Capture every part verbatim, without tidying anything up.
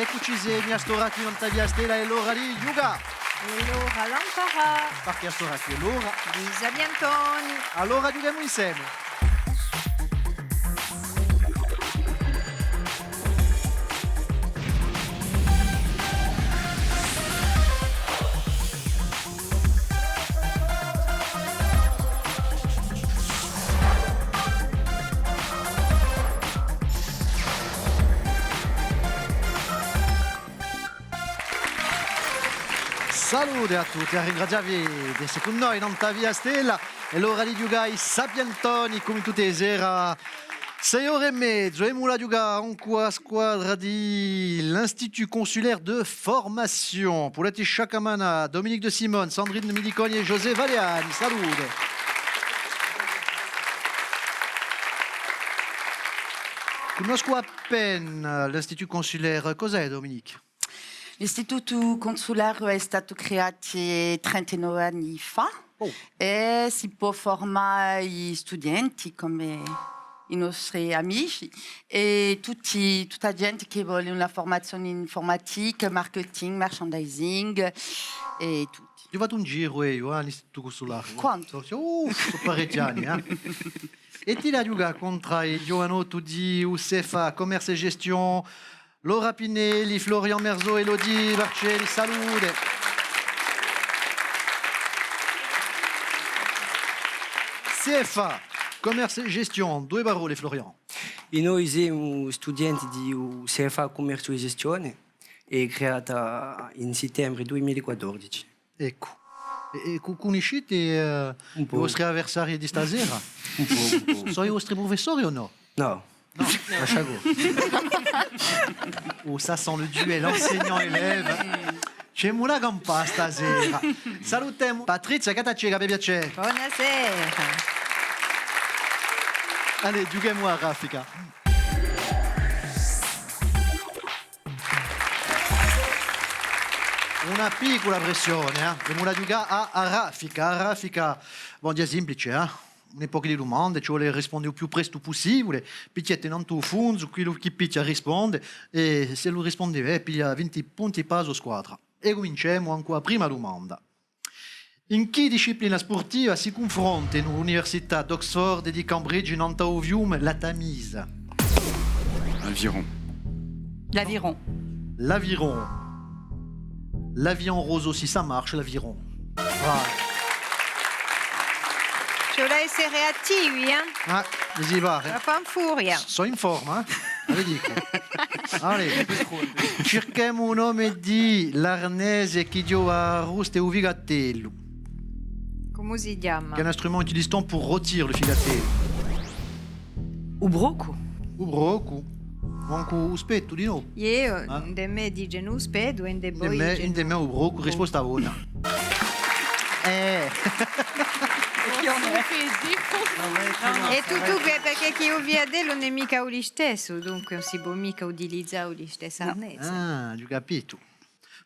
Eccuci, semu à st'ora quì nant'à Via Stella, hè l'ora di ghjucà. Hè l'ora d'amparà. Perchè à st'ora quì hè l'ora di i Sapientoni. Allora ghjuchemu inseme. Salute à tutti, à ringrazià vi d'esse cù noi nant'à Via Stella. Hè l'ora di ghjucà à i Sapientoni, cum'è tutte e sere. Sei ore è mezu, emu da ghjucà incù a squadra di l'Institut Consulaire de Formation. Paulette Sciacamana, Dominique de Simone, Sandrine Miliconi è José Valiani. Salute. Cunnoscu appena l'Institut Consulaire. Cos'hè, Dominique? L'Istitutu Cunsulariu hè statu creatu trentanove anni fà. Oh. È si pò formà i studienti cum'è i nostri amici è tutti, tutta a ghjente chì vole una furmazione in informatica, marketing, merchandising è tutti. Aghju fattu un giru eiu, eh, à l'Istitutu Cunsulariu. Quantu? Sò, sò, uh, sò parechji anni, eh. È ti l'hai da ghjucà contr'à i ghjovanotti di u CFA, Commerce et Gestion, Laura Pinelli, Florian Merzo, Elodie Barcelli, salute. CFA, Commerce et Gestion, duie parolle, Florian. È noi semu studienti di u CFA Cummerciu è Gestione, è creata in sittembre dui mila è quattordeci. Eccu. È, è cu-, cunniscite, eh, i vostri avversarii di stasera? Un pocu, un pocu. Sò i vostri prufessori o nò? Nò. Nò. Lascia corre. Oh, ça sent le duel enseignant-élève. Ci emu da campà stasera. Salutemu Patrizia Gattaceca, per piacè. Bonasera. Allez, ghjuchemu à raffica. Una piccula pressione, eh? Emu da ghjucà à, à raffica, à raffica. Bon, hè simplice, eh? Una poca di dumande, ci vole à risponde u più prestu pussibule, pichjate nantu à u funzu, quellu chì pichja risponde, è s'ellu risponde bè, piglia vinti punti pà a so squadra. È cuminciemu incù a prima dumanda. In chì disciplina spurtiva si cunfrontenu l'Università d'Oxford è di Cambridge nant'à u fiume la Tamisa? Aviron. L'aviron. L'aviron. L'avion rose aussi, ça marche, l'aviron. Bravi. Ci vole à esse reattivi, eh? Ah, mi si pare. La fanfuria. Sò in forma, eh? Ve dicu. Allez, circhemu u nome di l'arnese chì ghjova à arruste u figatellu. Cumu si chjama? Quel instrument utilise-t-on pour rôtir le figatellu? U brocu. U brocu. Mancu u spettu, di nò? Eiu, ind'è mè dicenu u spettu, è ind'è voi dicenu u brocu. Ind'è mè u brocu, risposta bona. Eh. È tuttu què, perchè chì u figatellu ùn hè micca u listessu, dunque ùn si pò micca utilizà u listessu arnese. Ah, aghju capitu.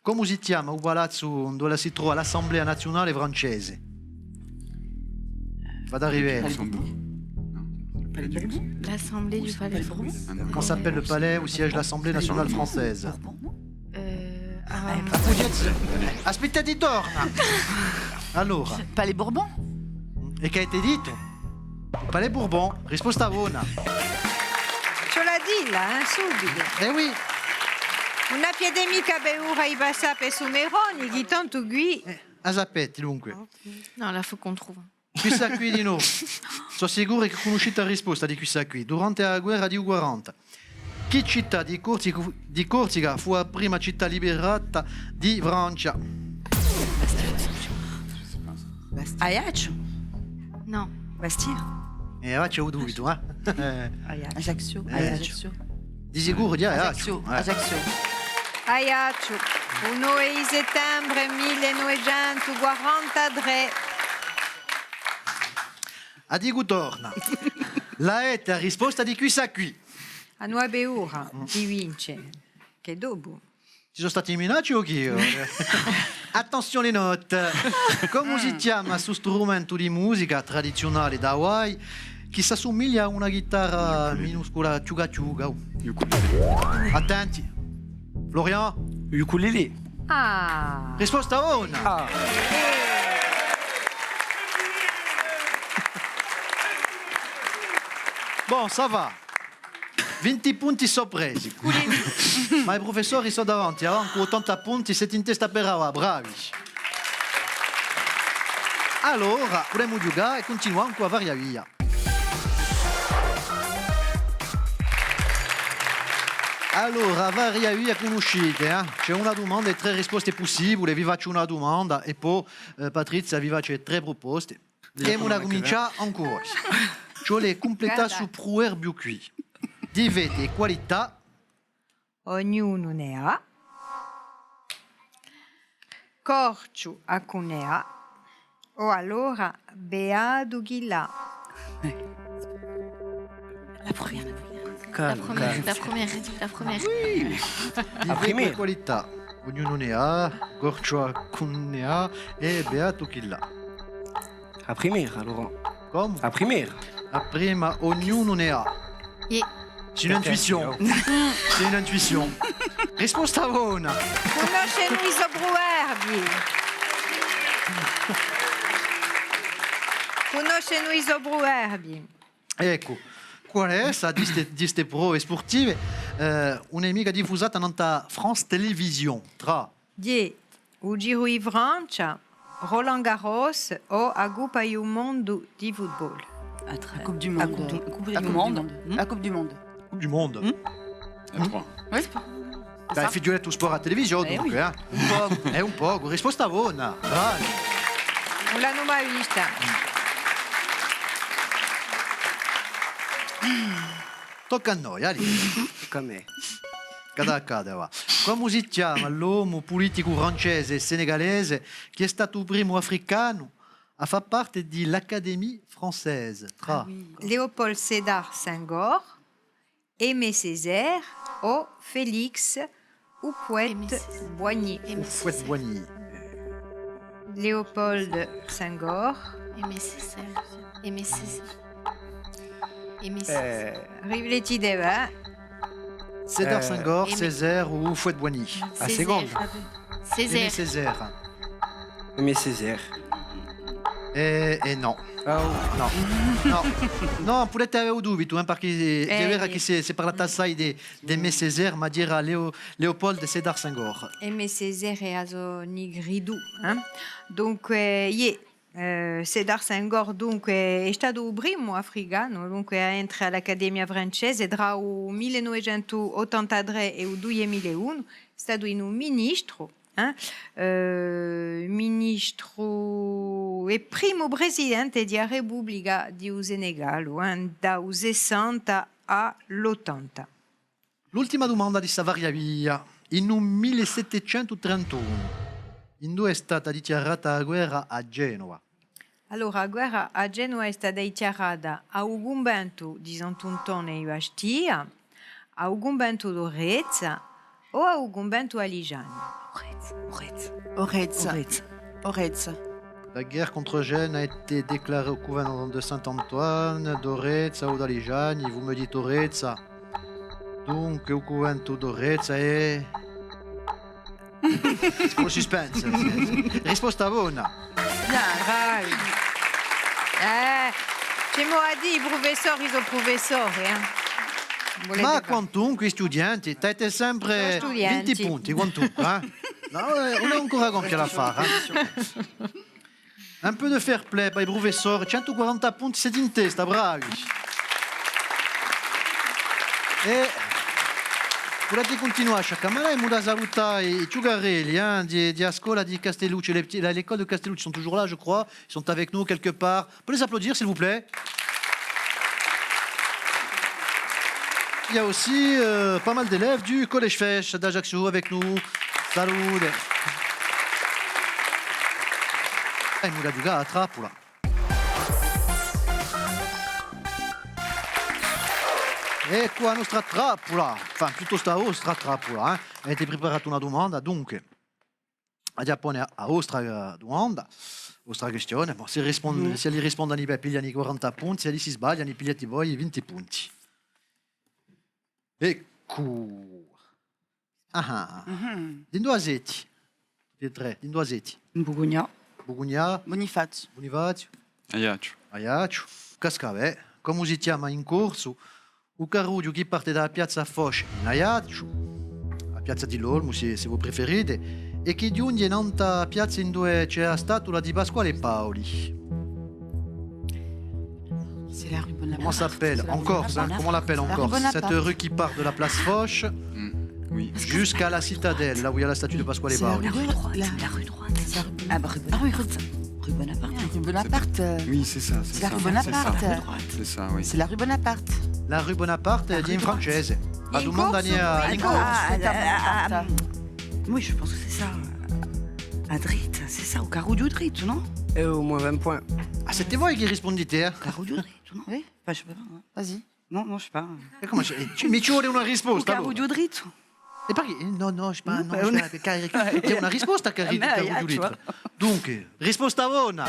Cumu si chjama u palazzu induve si trova l'Assemblea Naziunale francese? Vadu à rivedere. L'Assemblée du Palais Bourbon. Comment s'appelle le palais où siège l'Assemblée nationale française? Euh, ah, aspettate, torna. Allora. Palais Bourbon? È chì avete dettu? Palais Bourbon, risposta bona. Ci vole à dilla, eh, subitu. Eh oui. Ùn abbiate micca paura di passà per Sumeroni, chì tantu quì... Eh, a sapete, dunque. Non, là, faut qu'on trouve. Quissa quì di nò. Sò sicuru chì cunniscite a risposta di quissa quì. Durante a guerra di u quaranta, chì cità di Corsica, di Corsica fù a prima cità liberata di Francia? Aiacciu? Non. Bastia? Eh, avà ci hè u dubitu, eh? Eh. Aiacciu. Ajaccio. Eh. Ajaccio. Di sicuru, ghjà, Aiacciu. Ajaccio. Eh. Ajaccio. Aiacciu. U nove di settembre mille novecentu quarantatrè. A dicu torna. L'avete a risposta di quissa quì. Ùn avà paura di vince, chì dopu. Ci sò stati minacci o chì? Attenzione, note. Cumu si chjama stu strumentu di musica tradiziunale d'Hawaii chì s'assumiglia à una ghitarra minuscula, ciuca ciuca? Ukulele. Attenti. Florian? Ukulélé. Ah. Risposta bona. Ah. Bon, ça va. Vinti punti sò presi. Ma i prufessori sò davanti, avanti, ottanta punti, site in testa per avà, bravi. Allora, pudemu ghjucà è cuntinuà cù a Varia Via. Allora, Varia Via cunniscite, eh? Ci hè una dumanda è trè risposte pussibule, vi facciu una dumanda è po, eh, Patrizia vi face trè pruposte. Emu da cumincià ancu voi. Ci vole à cumpletà stu pruverbiu quì. Difetti è qualità. Ognunu ne hà. Corciu à cui ne hà. O allora, beatu chì l'hà. La première. La première, la première, la première. Difetti è qualità. Ognunu ne hà, corciu à cui ne hà, è beatu chì l'hà. A prima, allora. Cumu? A prima. A prima, ognunu ne hà. Iè. C'est une intuition. C'est une intuition. Risposta bona. Cunnoscenu i so pruverbii. Cunnoscenu i so pruverbii. Eccu. Quale hè sta di ste, di ste prove spurtive, eh, ùn hè micca diffusata nant'à France Télévisions, trà Ghjè u Giru di Francia, Roland Garros o a Cuppa di u Mondu di futbolu? A Coupe du Monde. Coupe du Monde. La Coupe du Monde. Coupe du Monde. Hmm? À trois. Oui, c'est pas... Dai, fighjulate u sport à a televisione, dunque, eh? Un pocu. Hè un pocu. Risposta bona. Bravi. Ùn l'anu mai vista. Tocca à noi, allez. Tocca à mè. Cada, cada, và. Cumu si chjama l'omu puliticu francese è senegalese chì hè statu u primu africanu à fà parte di l'Académie française? Trà... Ah oui. Léopold Sédar Senghor, Aimé Césaire o Félix Houphouët-Boigny? Houphouët-Boigny. Léopold Senghor. Aimé Césaire. Aimé Césaire. Aimé Césaire. Riflettite, eh. Sédar Senghor, Aimé Césaire o Houphouët-Boigny? A seconda. Césaire. Aimé Césaire. Aimé Césaire. Eh, eh nò. Ah, oh. Nò. Nò. Nò, pudete avè u dubitu, eh, perchè hè vera chì si, si parla assai di, d'Aimé Césaire, ma ghjera Léo-, Léopold Sédar Senghor. Aimé Césaire hè a so nigritu, eh. Dunque, iè, eh, Sédar Senghor, dunque, hè statu u primu africanu, dunque, à entre à l'Accademia francese trà u mille novecentu ottantatrè è u dui mila è unu, hè statu in u ministru, eh, eh, ministru è primu presidente di a Republica di u Senegalu, eh, da u sessanta à l'ottanta. L'ultima dumanda di sta varia via. In u mille settecentu trentunu, induve hè stata dichjarata a guerra à Genova? Allora, a guerra à Genova hè stata dichjarata à u cunventu di Sant'Antone di Bastia, à u cunventu d'Orezza o à u cunventu d'Alisgiani? Orezza. Orezza. Orezza. Orezza. La guerre contre Gênes a été déclarée au couvent de Saint-Antoine, d'Orezza ou d'Alisgiani, vous me dites Orezza. Dunque, u cunventu d'Orezza hè... Cù u suspense. Risposta bona. Bravi. Eh, ci emu à dì, i prufessori sò prufessori, eh. Ma quantunque, i studienti, t'avete sempre vinti punti, quantunque, eh. Nò, eh, ùn hè ancora compiu l'affare, eh. Un peu de fair play per i prufessori, centu quaranta punti, site in testa, bravi. È pudete cuntinuà à sciaccamanà, è emu da salutà i, i chjucarelli, eh, di, di a scola di Castellucci, les petits, la, l'école de Castellucci sont toujours là, je crois, ils sont avec nous quelque part. On peut les applaudir, s'il vous plaît. Il y a aussi, euh, pas mal d'élèves du collège Fesch d'Ajaccio avec nous. Salute. È emu da ghjucà à a trappula. Eccu a nostra trappula. Enfin, piuttostu a vostra trappula, eh. Avete preparatu una dumanda, dunque. Aghju à pone a, a vostra, eh, dumanda, vostra quistione. Bon, s'elli rispon-, s'elli rispondenu bè, piglianu i quaranta punti, s'elli si sbaglianu, pigliate voi i vinti punti. Eccu. Ah, ah. D'induva seti? Tutti è trè, d'induva seti? Bucugnà. Bucugnà. Bunifaziu. Bunifaziu. Aiacciu. Aiacciu. Cascavè. Comu si chjama in corsu u carrughju chì parte da a piazza Foch in Aiacciu, a piazza di l'Olmu, sì, sì vo preferite, è chì ghjunghje nant'à a piazza induve ci hè a statula di Pasquale Paoli. C'est la rue Bonaparte. Comment s'appelle en Corse, hein ? Comment on l'appelle en Corse ? Cette rue qui part de la place Foch jusqu'à la citadelle, là où il y a la statue de Pasquale Paoli. C'est la rue droite. La rue droite. Ah, bah, rue Bonaparte. Rue Bonaparte. Rue Bonaparte, euh, oui, c'est ça, c'est ça. C'est la rue Bonaparte. C'est ça, oui. C'est la rue Bonaparte. La rue Bonaparte, in francese. A dumanda hè in corsu. Ah, ah, ah, oui, je pense que c'est ça. À drite, c'est ça, u carrughju drittu, non ? Eh, au moins vingt points. Ah, site voi chì rispundite, eh ? Carrughju drittu, non ? Oui. Enfin, je sais pas, hein. Vas-y. Non, non, je sais pas. È cumu, ci, mi ci vole una risposta, allora. U carrughju drittu. È perchè? Eh, nò, nò, je sais pas, nò, je sais pas, perchè hè una risposta chì arriva, u carrughju drittu. Dunque, risposta bona.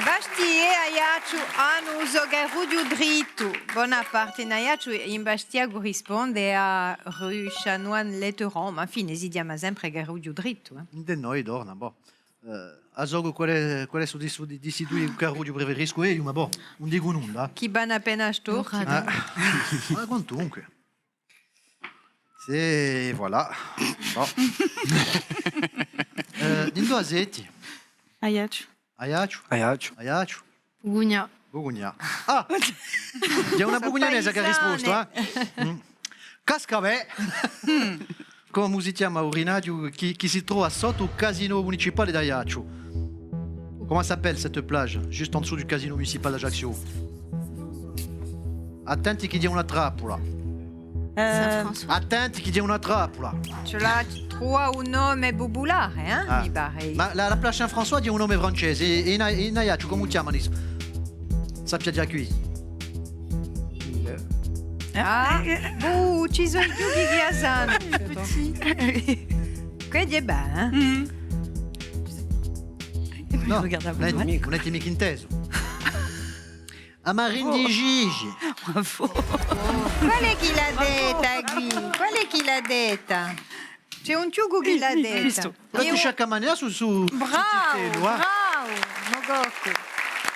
Bastia è Aiacciu anu u so carrughju drittu. Bonaparte in Aiacciu, in Bastia currisponde à rue Chanoine-Letteron, ma infine si chjama sempre carrughju drittu, eh. Ind'è noi torna, bò. Eh, a socu quale, quale sò di, di, di sti dui carrughji preferiscu eiu, ma bò, ùn dicu nunda. Chì vanu appena storti. Ah, ma quantunque. Sì, voilà. Bò. Eh, d'induva seti? Aiacciu. Aiacciu? Aiacciu. Aiacciu. Bucugnà. Bucugnà. Ah! Hè una bucugnanesa chì hà rispostu, eh? Mm. Cascavè! Cumu si chjama u rinaghju chì, chì si trova sottu u casino municipale d'Aiacciu? Comment s'appelle cette plage, juste en dessous du casino municipal d'Ajaccio? Attenti chì ci hè una trappula. Eh, Saint-François. Attenti chì ci hè una trappula. Ci hè là, ci trova un nome pupulare, eh? Ah. Mi pare. Ma la, la place Saint-François hè un nome francese, è, è in, in Aiacciu cumu chjamanu? Sappia ghjà quì. Ah, uh, ci sò i ghjuchi chì a sanu. Petit. Què hè bè, eh? Mm. Nò, ùn avete micca intesu. A Marina di Gigi. Bravo. Quale hè chì l'hà detta quì? Quale hè chì l'hà detta? Ci hè un ghjucu chì l'hà detta. Questu. Allora tù sciacca manera sù, sù, sù zitellu, eh. Bravu, bravu, mo coccu.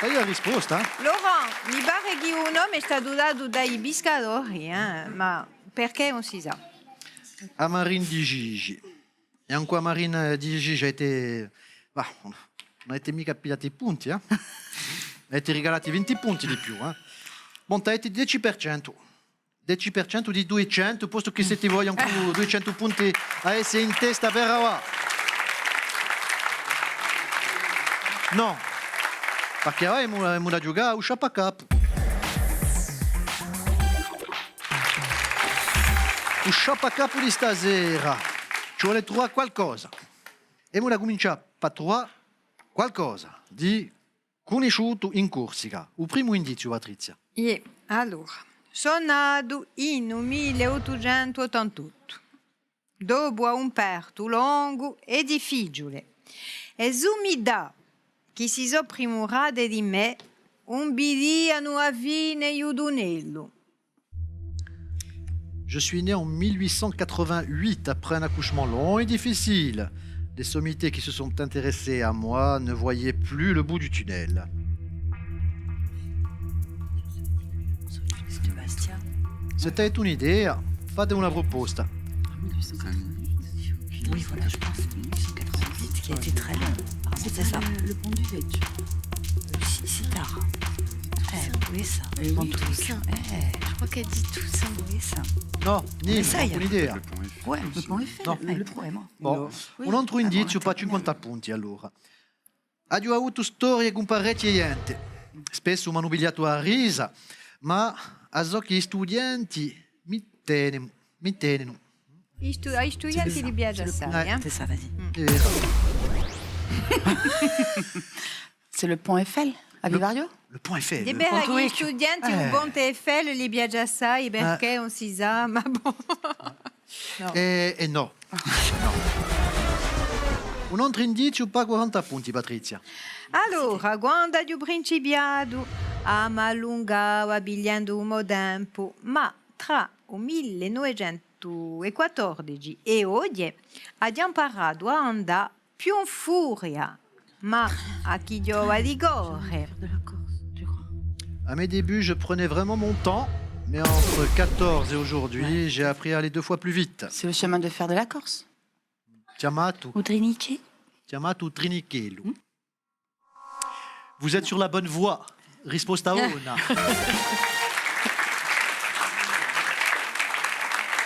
Hai a risposta, eh? Laurent, mi pare chì u nome hè statu datu da i piscadori, eh, ma perchè ùn si sà. A Marina di Gigi. È ancu a Marina di Gigi avete, bah, ùn avete micca pigliatu i punti, eh? Avete rigalatu vinti punti di più, eh? Bon, avete dece per centu. Dece per centu di duiecentu, postu chì site voi ancu duiecentu punti à esse in testa per avà. Nò, perchè avà emu, emu da ghjucà à u sciappacapu. U sciappacapu di sta sera. Ci vole à truvà qualcosa. Emu da cumincià pà truvà qualcosa di cunnisciutu in Corsica. U primu indiziu, Patrizia. Iè, allora, sò natu in u mille ottucentu ottantottu, dopu à un partu longu è difficiule, è sumità chì si sò primurate di mè, ùn vidianu a fine di u tunnellu. Je suis né en mille huit cent quatre-vingt-huit après un accouchement long et difficile. Les sommités qui se sont intéressés à moi ne voyaient plus le bout du tunnel. Sébastien. S'è avete un'idea, fate una pruposta. Oui, voilà, je pense. Mille huit cent quatre-vingt-huit, qui a été très long. Ah, c'est ça. Le, le pont du Vecchio. Euh, si, si tard. Eh, oui, ça. Eh, oui, tout ça. Eh. Je crois qu'elle dit tout ça. Oui, ça. Nò, ùn avete un'idea. Ouais, le pont Eiffel. Nò. Le, le pont Eiffel. Bon, un antru indiziu pà cinquanta punti, allora. Aghju avutu storie cun parechje ghjente. Spessu m'anu pigliatu à risa, ma a sò chì i studienti mi tenenu, mi tenenu. I stu-, à i studienti li piace assai, eh? C'est ça, vas-y. Eh. C'est le pont Eiffel, à Vivario ? Le pont Eiffel. Hè vera chì i studienti, u ponte Eiffel li piace assai, perchè ùn si sà, ma bon. Nò. Eh, eh nò. Un antru indiziu pà quaranta punti, Patrizia. Allora, quandu aghju principiatu, a m'allungava pigliendu u mo tempu, ma trà u mille novecentu quattordeci è oghje aghju amparatu à andà più in furia, ma à chì ghjova di corre. À mes débuts, je prenais vraiment mon temps, mais entre quatorze et aujourd'hui, j'ai appris à aller deux fois plus vite. C'est le chemin de fer de la Corse. Chiamatu. U Trinichè. Chiamatu u Trinichellu. Vous êtes sur la bonne voie. Risposta bona.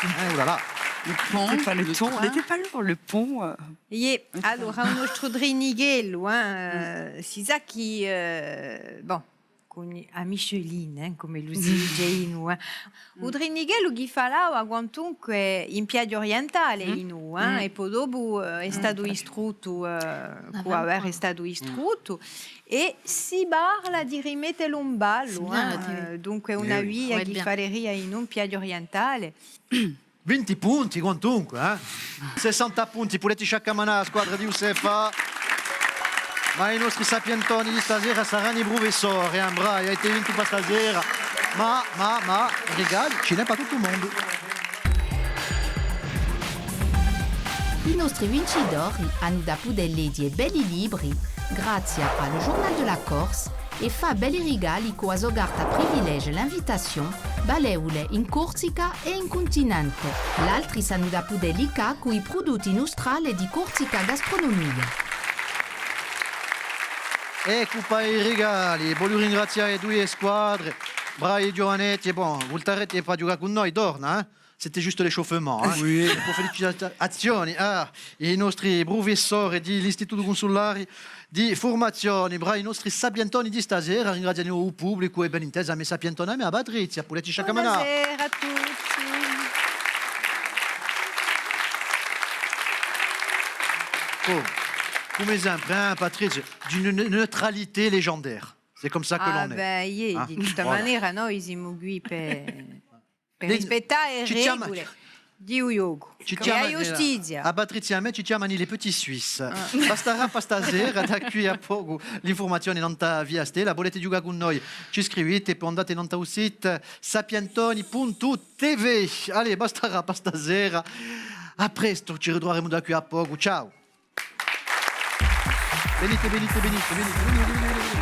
Hein, oh là là. Le pont, c'était pas le pont, euh. Iè, allora, u nostru Trinichellu, hein, euh, si sà chì, euh, bon, cù a Micheline, eh, cum'ellu si dice in u, eh. U Trinichellu chì falava quantunque in Piaghja Orientale, in u, eh, è po dopu, eh, hè statu distruttu, eh, cù avè statu distruttu, è si parla di rimettelu in ballu, eh, dunque una via chì faleria in u Piaghja Orientale. Vinti punti, quantunque, eh? Sessanta punti, pudete sciaccamanà a squadra di Josefa. Ma i nostri sapientoni di stasera saranu i prufessori, eh? Bravi, avete vintu per stasera. Ma, ma, ma, i rigali, ci n'hè per tuttu u mondu. I nostri vincitori anu da pudè leghje belli libri, grazia à Le Journal de la Corse, è fà belli rigali cù a so carta privilège l'invitation, valevule in Corsica è in cuntinente. L'altri s'anu da pudè liccà cù i prudutti nustrali di Corsica Gastronomia. Eccu pà i rigali, vogliu ringrazià e duie squadre, bravi ghjovanetti, è bon, vultarete pà ghjucà cù noi, torna, eh? C'était juste l'échauffement, hein. Oui. Pò felicità, azzioni à i nostri prufessori di l'Istitutu Cunsulari di Furmazioni, bravi i nostri sapientoni di stasera, ringraziemu u publicu è ben intesa a me sapientona, a me, a Patrizia, pudete sciaccamanà. Bonasera à tutti. Oh, cum'è sempre, hein, Patrizia, d'une ne-, neutralité légendaire. C'est comme ça que l'on est. Ah, bè, iè, di tutta manera, noi simu quì per per rispettà e regule di u ghjocu. Ci chjamanu, eh, a Patrizia è à mè ci chjamanu les petits Suisses. Ah. Bastarà pà stasera, da quì à pocu, l'infurmazione nant'à Via Stella. Vulete ghjucà cù noi? Ci scrivite, po andate nant'à u situ sapientoni puntu T V. Allez, bastarà pà stasera. À prestu, ci ritruveremu da quì à pocu. Ciao. Venite, venite, venite, venite, venite, venite, venite.